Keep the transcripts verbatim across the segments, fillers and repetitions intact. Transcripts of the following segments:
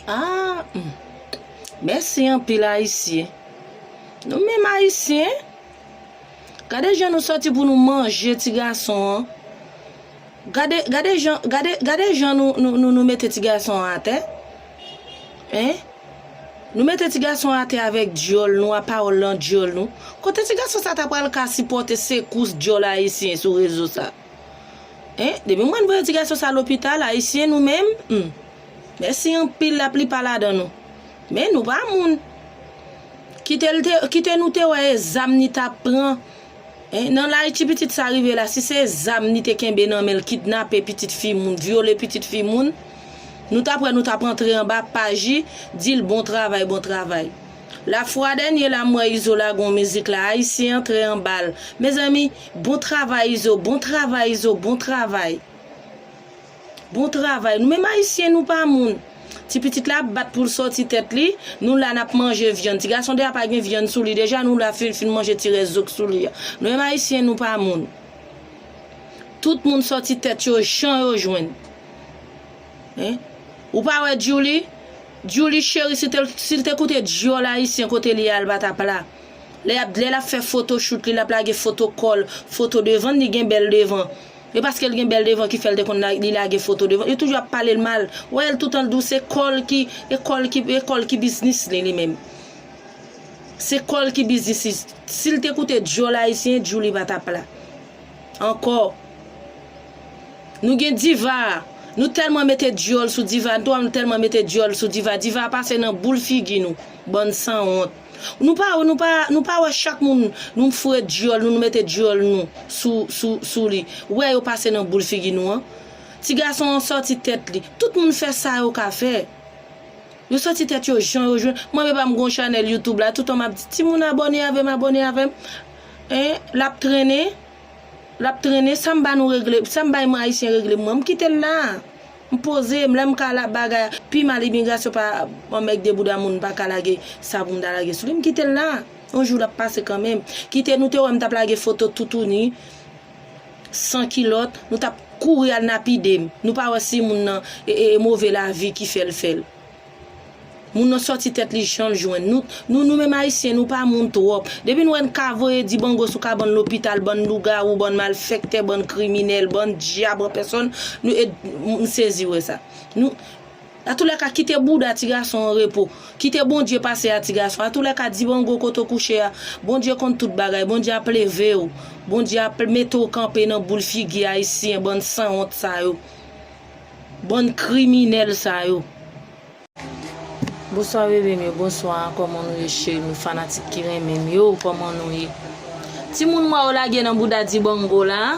Ah, hmm. Mèsi anpil, Ayisyen. Nou menm Ayisyen, gade jan nou sòti pou nou manje ti gason an. Gade, gade jan, gade, gade jan nou, nou, nou, nou mete ti gason an atè. Hein? Nou mete ti gason an atè avèk dyòl nou, a pawòl nan dyòl nou. Kote ti gason sa ta pral ka sipòte sekous dyòl ayisyen sou rezo sa? Hein? Depi mwen voye ti gason sa lopital, Ayisyen nou menm, hmm. Mèsi anpil laplipa ladan nou. Men nou pa moun. Kite l te, kite nou te wè e zam ni t ap pran. Hein? Nan laj ti pitit sa rive la, si se zam ni te kenbe nan men l, kidnape pitit fi moun, vyole pitit fi moun, nou t ap wè nou t ap antre anba paj li, di l bon travay, bon travay. Lafwa dènye la m wè Izo lage yon mizik la, Ayisyen antre anba l. Mezanmi, bon travay Izo, bon travay Izo, bon travay. Bon travay. Nou menm Ayisyen nou pa moun. Ti pitit la ap bat pou l sòti tèt li, nou la n ap manje vyann. Ti gason deja pa gen vyann sou li, deja nou la fin, fin manje ti rès zo k sou li a. Nou menm Ayisyen nou pa moun. Tout moun sòti tèt yo jan yo jwenn. Hein? Ou pa wè Djouly? Djouly cheri, si te, si l te koute dyòl ayisyen kote li a, l pa t ap la. Lè y ap, lè l ap fè fotochout li, l ap lage foto kò l, foto devan l, li gen bèl devan. E paske l gen bèl devan ki fè l te konn la, li lage foto devan. Yo toujou ap pale l mal. Ou wè l toutan l di w se kò l ki, e kò l ki, e kò l ki biznis li, li menm. Se kò l ki biznis li. Si l te koute dyòl ayisyen, Djouly pa t ap la. Ankò. Nou gen Diva. Nou tèlman mete dyòl sou Diva. Nou tèlman mete dyòl sou Diva. Diva pase nan boul figi nou. Bann sanwont. Nou pa, nou pa, nou pa wè chak moun nou foure dyòl nou, nou mete dyòl nou sou, sou, sou li. Ou wè yo pase nan boul figi nou an. Ti gason an sòti tèt li. Tout moun fè sa yo ka fè. Yo sòti tèt yo jan yo jwenn. Mwen menm pa m gon chanèl YouTube la, toutan m ap di timoun abòne avè m, abòne avè m. Hein, l ap trennen. L ap trennen, sa m ba nou regle, sa m bay mwen ayisyen regle mwen, m kite l la. M poze m, lè m ka la bagay, pi mal imigrasyon pa anmègde bouda moun, m pa ka lage sa pou m ta lage sou li, m kite l la. Yon jou l ap pase kanmenm. Kite nou te wè m t ap lage foto toutouni, san kilòt, nou t ap kouri al nan pide m. Nou pa wè si moun nan e, e, e move lavi ki fè l fè l. Moun nan sòti tèt li jan l jwenn. Nou, nou, nou menm ayisyen, nou pa moun twòp. Depi nou wè n ka voye dibango sou kabann lopital, bann lougawou, bann malfèktè, bann kriminèl, bann dyab an pèsòn, nou, e, m sezi wè sa. Nou, atoulèka, kite bouda ti gason an repo. Kite Bondye pase a ti gason. Atoulèka, dibango kote w kouche a, Bondye konn tout bagay. Bondye ap leve w. Bondye ap mete w kanpe nan boul figi ayisyen, bann sanwont sa yo. Bann kriminèl sa yo. Bonswa bebe m yo, bonswa, kòman nou ye cheri m yo, fanatik ki renmen m yo, kòman nou ye? Timoun m wè yo lage nan bouda dibango la,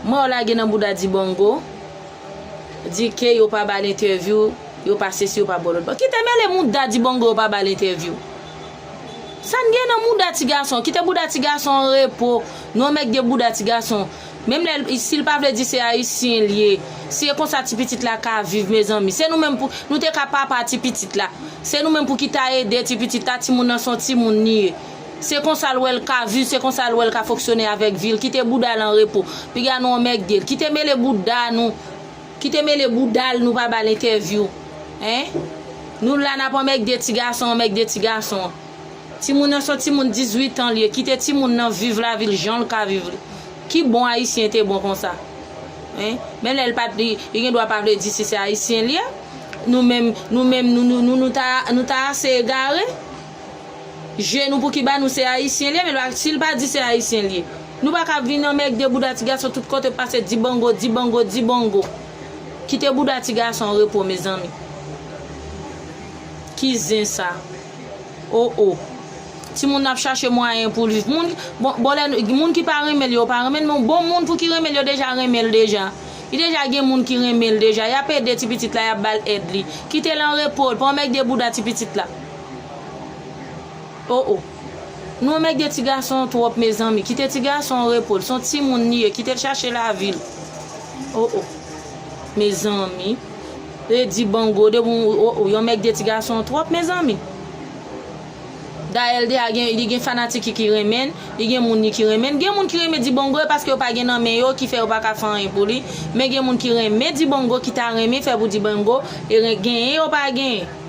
m wè yo lage nan bouda dibango, di ke yo pa ba l entèvyou, yo pa sesi, yo pa ba w lòt bò. Kite mele bouda dibango yo pa ba l entèvyou. Sa n gen nan bouda ti gason? Kite bouda ti gason an repo. Nou anmègde bouda ti gason. Menm lè l, si l pa vle di se ayisyen l ye, se konsa ti pitit la ka viv, mezanmi. Se nou menm pou, nou te ka papa ti pitit la. Se nou menm pou ki ta ede ti pitit la, timoun nan se yon timoun li ye. Se konsa l wè l ka viv, se konsa l wè l ka fonksyone avèk vi l. Kite bouda l an repo. Piga nou anmègde l. Kite mele bouda nou. Kite mele bouda l, nou pa ba l entèvyou. Hein? Nou la n ap anmègde ti gason, anmègde ti gason. Timoun nan se yon timoun dizuit an li ye. Kite timoun nan viv lavi l jan l ka viv li. Ki bon ayisyen te bon konsa? Hein? Men lè l pa t, li, li gen dwa pa vle di si se ayisyen li ye. Nou menm, nou menm, nou, nou, nou, nou ta, nou ta ase egare. Je nou pou ki ba nou se ayisyen li ye, men l pa, si l pa di se ayisyen li ye. Nou pa ka vin anmègde bouda ti gason tout kote pase dibango, dibango, dibango. Kite bouda ti gason an repo, mezanmi. Ki zen sa? O, o. Timoun nan ap chache mwayen pou l viv. Moun, bon, bon, lè, moun ki pa renmen l yo pa renmen l, men bon moun pou ki renmen l yo deja renmen l deja. Li deja gen moun ki renmen l deja. Y ap ede ti pitit la, y ap ba l èd li. Kite l an repo, l pa anmègde bouda ti pitit la. O, o. Nou anmègde ti gason an twòp, mezanmi. Kite ti gason an repo l. Se yon timoun li ye. Kite l chache lavi l. O, o. Mezanmi. E dibango, depi w, o, o, yo anmègde ti gason an twòp, mezanmi. Gaëlle de a gen, li gen fanatik ki renmen l, li gen moun li ki renmen l. Gen moun ki renmen Dibongo e paske yo pa gen nan men yo ki fè yo pa ka fè anyen pou li. Men gen moun ki renmen Dibongo ki ta renmen fè pou Dibongo e ren- genyen yo pa genyen.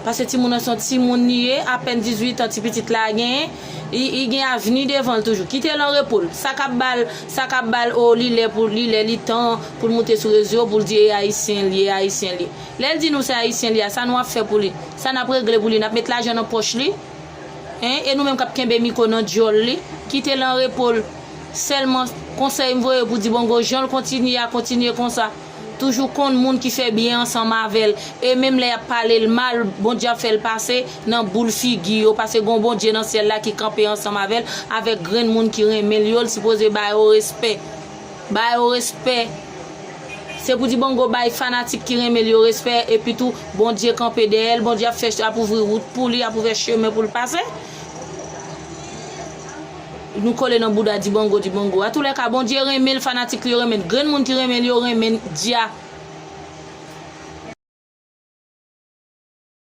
Paske timoun nan se yon timoun li ye, apèn dizuit an ti pitit la genyen, li, li gen avni devan l toujou. Kite l an repo l. Sa k ap ba l, sa k ap ba l, o, li lè pou, li lè, li tan pou l moute sou rezo, pou l di e ayisyen l ye, e ayisyen l ye. Lè l di nou se ayisyen l ye a, sa nou ap fè pou li? Sa n ap regle pou li? N ap met lajan nan pòch li? Hein? E nou menm k ap kenbe mikwo nan dyòl li? Kite l an repo l. Sèlman konsèy m voye pou Dibongo, jan l kontinye a, kontinye konsa. Toujou konn moun ki fè byen ansanm avè l. E menm lè y ap pale l mal, Bondye ap fè l pase nan boul figi yo. Paske gon Bondye nan syèl la ki kanpe ansanm avè l, avèk grenn moun ki renmen l yo, l sipoze ba yo respè. Ba yo respè. Se pou Dibongo bay fanatik ki renmen l yo respè, epi tou, Bondye kanpe dèyè l, Bondye ap fè, ap ouvri wout pou li, ap ouvè chemen pou l pase. Nou kole nan bouda Dibongo, Dibongo. Antoulèka, Bondye renmen l, fanatik li yo renmen l. Grenn moun ki renmen l yo renmen Dya.